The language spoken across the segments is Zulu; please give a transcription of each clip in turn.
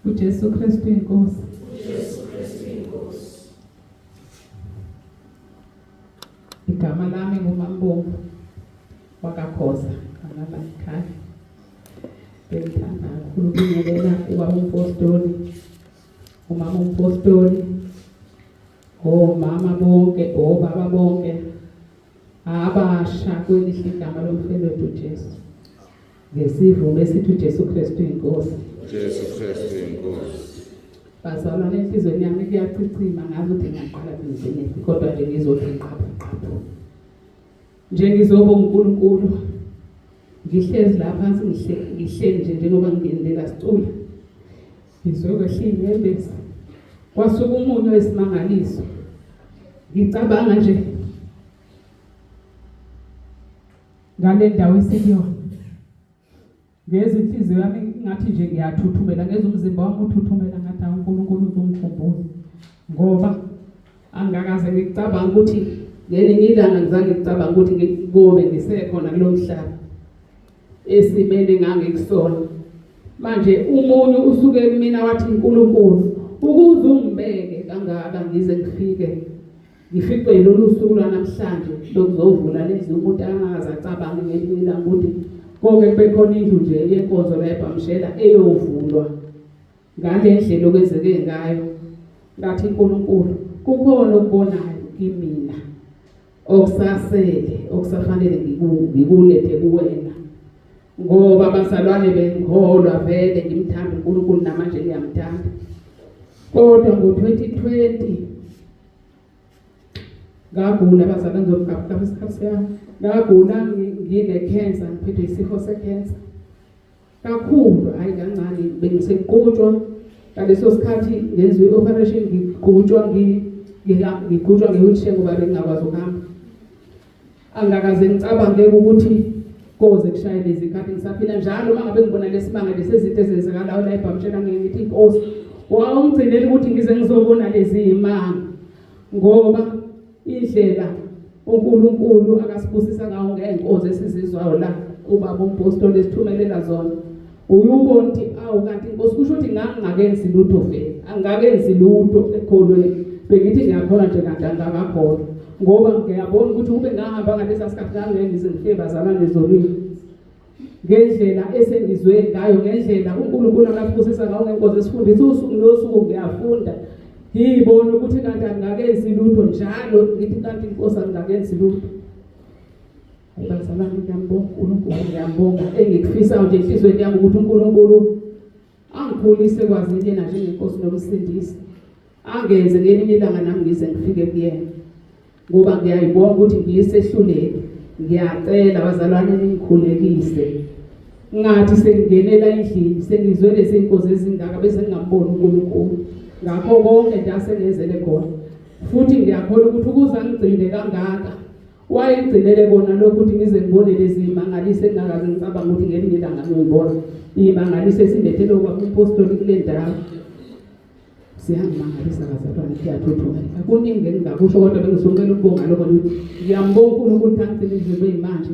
uJesu Kristu inkosi. uJesu Kristu inkosi. Igama lami nguMambomvu wakaKhoza ngala ekhaya. Bengithanda kakhulu ukubingelela ubaba umpostoli, umama umpostoli, omama bonke, obaba bonke abasha kwelihle igama lomfeli wethu uJesu. Ngesivumo esithi uJesu Kristu inkosi. Jesu Kristu inkosi. Bazalwane, enhliziyweni yami kuyachichima, ngazi ukuthi ngingaqala ngizenephi, kodwa nje ngizothi qaphu qaphu. Nje ngizoba uNkulunkulu. Ngihlezi la phansi, ngihleli nje njengoba ngingenela sicula. Ngizokwehla inyembezi. Kwasuka umunyu wesimangaliso. Ngicabanga nje ngale ndawo esikuyona. Ngezwa inhliziyo yami ngathi nje ngiyathuthumela, ngezwa umzimba wami uthuthumela, ngathi awu uNkulunkulu uzongikhumbula, ngoba angikakaze ngicabanga ukuthi ngelinye ilanga ngizange ngicabanga ukuthi ngikobe ngisekhona kulo mhlaba esimeni engangikusona. Manje umunyu usuke kumina wathi uNkulunkulu ukuze ungibeke kangaka ngize ngifike ngifice lolu suku lwanamhlanje lokuzovula lezi umuntu angakaze acabange ngelinye ilanga ukuthi konke kube khona indlu nje yenkonzo la eBhamshela eyovulwa ngale ndlela okwenzeke ngayo. Ngathi uNkulunkulu kukhona okubonayo kimina okusasele okusafanele ngikulethe kuwena, ngoba abazalwane bengikholwa vele ngimthanda uNkulunkulu namanje ngiyamthanda. Kodwa ngo-2020 ngagula abazalwane, ngizogqabula isikhathi siyami. Ngagula ngine-cancer, ngiphethwe isifo se-cancer kakhulu, hayi kancane, bengiseqhutshwa ngaleso sikhathi ngenziwe i-operation, ngiqhutshwa ngiqhutshwa nge-wheelchair ngoba bengingakwazi ukuhamba. Angakaze ngicabange ukuthi koze kushaye lezi khathi ngisaphila njalo. Uma ngabe ngibona lesimanga lesi zinto ezenzekalayo la eBhamshela, ngithi inkosi wawungigcinela ukuthi ngize ngizobona lezi imanga, ngoba indlela uNkulunkulu akasibusisa ngawo ngeenkonzo esizizwayo la ubaba umpostoli esithumelela zona, uyubona ukuthi awu kanti inkosi kusho ukuthi ngangingakenzi lutho vele, angakenzi lutho ekholweni, bengithi ngiyakholwa nje kanti angakakholwa, ngoba ngiyabona ukuthi ube ngahamba ngalesa sikhathi ngangeke ngize ngifike bazalwane ezulwini ngendlela esengizwe ngayo, ngendlela uNkulunkulu akasibusisa ngawo ngenkonzo esifundisa usuku nosuku. Ngiyafunda ngiyibona ukuthi kanti angingakenzi lutho, njalo ngithi kanti inkosi angingakenzi lutho. Bazalwane, ngiyambonga uNkulunkulu, ngiyambonga. Engikufisayo nje enhliziyweni yami ukuthi uNkulunkulu angikhulise kwazini yena njengenkosi nomsindisi, angenze ngelinye ilanga nami ngize ngifike kuyena, ngoba ngiyayibona ukuthi ngiyisehluleki. Ngiyacela bazalwane ningikhulekise, ngathi sengingenela endlini sengizwe lezi nkozi ezingaka bese ngingamboni uNkulunkulu ngakho konke nje asengenzele khona. Futhi ngiyakholwa ukuthi ukuze angigcine kangaka wayengigcinele kona lokhu ukuthi ngize ngibone lezi mangaliso engingakaze ngicabanga ukuthi ngelinye ilanga ngiyoyibona, imangaliso esindethele ubaba umpostoli kule ndawo. Siyangimangalisa bazalwane, kuyathuthumela. Kuningi engingakusho, kodwa bengizocela ukubonga lokho ukuthi ngiyambonga uNkulunkulu ukuthi angigcine izinto ey'manje.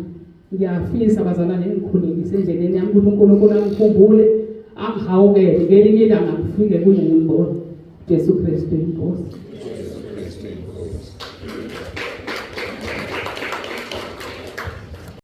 Ngiyafisa bazalwane ngikhulekise endleleni yami ukuthi uNkulunkulu angikhumbule, angihawukele, ngelinye ilanga ngifike kuye ngimbone. Jesu Kristu inkosi.